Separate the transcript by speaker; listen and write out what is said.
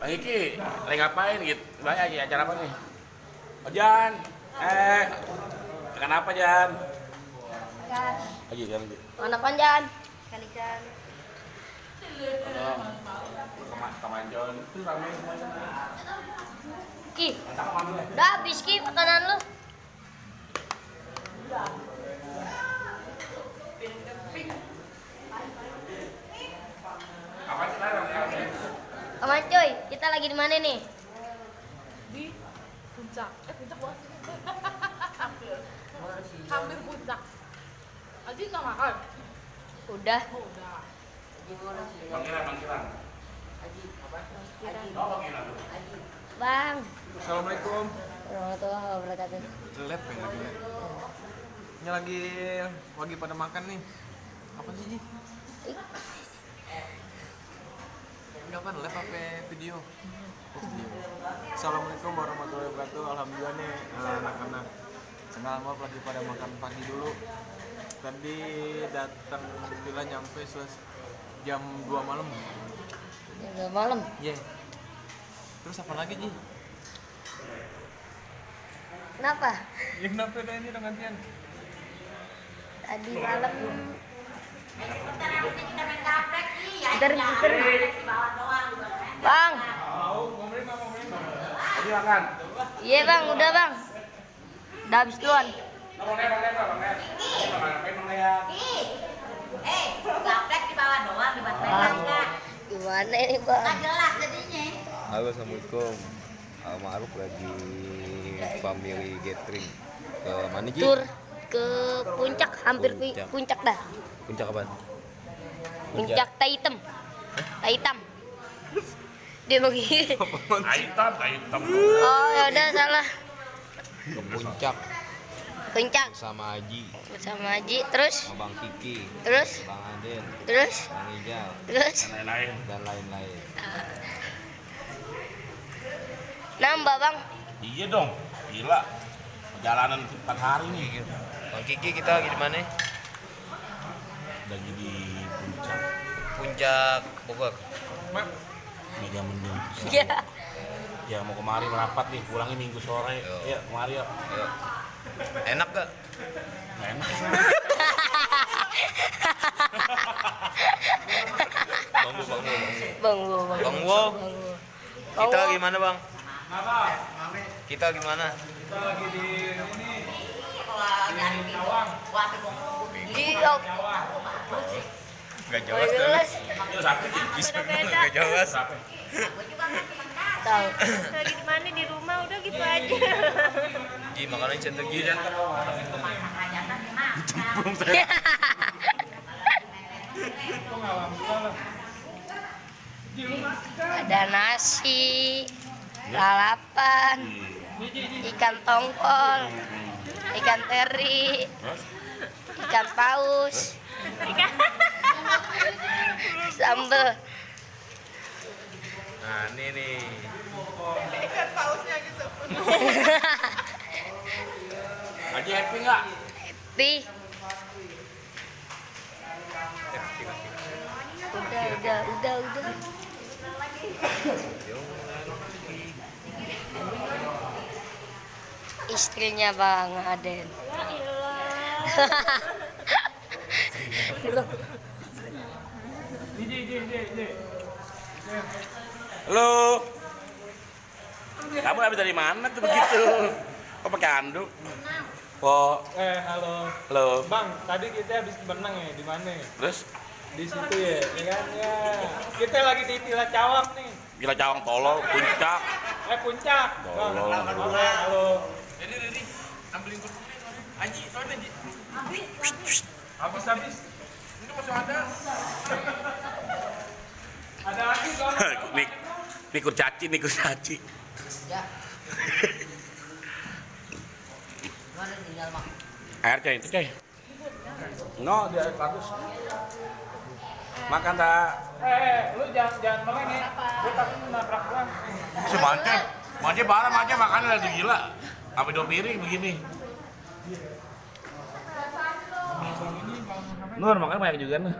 Speaker 1: Bang Iki, lagi ngapain gitu? Banyak acara apa nih? Oh Jan, ikan apa Jan?
Speaker 2: Ikan.
Speaker 1: Lagi kan lagi.
Speaker 2: Mana Panjan? Ikan.
Speaker 1: Kemanjon itu ramai semuanya.
Speaker 2: Ki, udah habis Ki makanan lu.
Speaker 1: Apa sih larang?
Speaker 2: Aman coy, kita lagi di mana nih?
Speaker 3: Di puncak. Puncak banget. Hampir puncak. Aji nggak makan?
Speaker 2: Udah.
Speaker 3: Oh, udah.
Speaker 1: Panggilan. Oh, panggilan.
Speaker 2: Bang.
Speaker 4: Assalamualaikum.
Speaker 2: Warahmatullahi wabarakatuh.
Speaker 4: Lab yang lagi lab. Ini lagi pada makan nih. Apa sih Ji? Ini apa lab apa video? Oh, video. Assalamualaikum warahmatullahi wabarakatuh. Alhamdulillah nih anak-anak senang banget lagi pada makan pagi dulu. Tadi datang villa nyampe jam 2 malam.
Speaker 2: Udah malam.
Speaker 4: Iya. Terus apa lagi Ji?
Speaker 2: Kenapa?
Speaker 4: Ya kenapa udah ini udah gantian?
Speaker 2: Tadi malam. Bentar. Bang.
Speaker 1: Lagi makan.
Speaker 2: Iya bang, udah bang. Udah habis duluan.
Speaker 1: Bang Lea.
Speaker 5: Gaplek di bawah doang, di bawah enggak.
Speaker 2: Gimana ini bang?
Speaker 5: Enggak jelas jadinya.
Speaker 6: Halo, assalamualaikum. Ma'ruf lagi family gathering ke mana Ji?
Speaker 2: Tur ke puncak, hampir
Speaker 6: Puncak.
Speaker 2: puncak dah.
Speaker 6: Puncak apaan?
Speaker 2: Puncak Taitem. Taitam. Dia bagi.
Speaker 1: Aitam.
Speaker 2: Oh ya udah salah.
Speaker 6: Ke puncak
Speaker 2: Puncak
Speaker 6: sama Aji,
Speaker 2: bersama Haji, terus
Speaker 6: sama Bang Kiki,
Speaker 2: terus
Speaker 6: Bang Aden,
Speaker 2: terus
Speaker 6: Bang Ijal,
Speaker 2: terus
Speaker 1: Lain-lain.
Speaker 6: dan lain-lain.
Speaker 2: nambah bang.
Speaker 1: Iya dong. Gila. Perjalanan 4 hari nih.
Speaker 6: Bang Kiki kita lagi di mana?
Speaker 1: Lagi di puncak.
Speaker 6: Puncak Bogor.
Speaker 1: Mega Mendung.
Speaker 2: Iya.
Speaker 1: Ya mau kemari merapat nih, pulangnya Minggu sore.
Speaker 6: Yo.
Speaker 1: Iya, kemari ya.
Speaker 6: Ayo. Enak gak?
Speaker 1: Nggak enak.
Speaker 6: Bang Wo. Kita
Speaker 2: Wo.
Speaker 6: lagi mana Bang? Kita lagi mana?
Speaker 2: Di oh,
Speaker 6: Gak
Speaker 2: boleh jelas.
Speaker 1: Itu sapi.
Speaker 6: Gak jelas.
Speaker 2: Tahu. Lagi di mana di rumah udah gitu aja.
Speaker 6: Ji makanannya center Ji.
Speaker 2: Ada nasi, lalapan, ikan tongkol, ikan teri, ikan paus, sambal.
Speaker 6: Nah ini nih.
Speaker 3: Ikan pausnya gitu.
Speaker 1: Aji happy nggak?
Speaker 2: Pi. Udah. Istrinya Bang Aden.
Speaker 1: Halo. Kamu habis dari mana tuh begitu? Kok pakai anduk? Po.
Speaker 4: Halo.
Speaker 1: Halo.
Speaker 4: Bang, tadi kita habis berenang ya, di mana?
Speaker 1: Terus
Speaker 4: Di situ ya kan ya. Kita lagi di Villa Cawang nih.
Speaker 1: gila cawang tolol puncak.
Speaker 4: Puncak. Bang,
Speaker 1: Tolol.
Speaker 4: halo.
Speaker 1: Ini ambilin kursi. Aji, soalnya Aji.
Speaker 4: Habis.
Speaker 1: Ini masih ada.
Speaker 4: Ada lagi Bang.
Speaker 1: Nih kurcaci.
Speaker 5: Ya. Mana tinggal mak?
Speaker 1: Air coy, itu coy. No, dia bagus. Makan tak?
Speaker 4: Lu jangan meleng ya. Gue takut nabrak gua.
Speaker 1: Si manje barang aja makannya lagi gila. Sampai 2 piring begini. Nur makan banyak juga nih.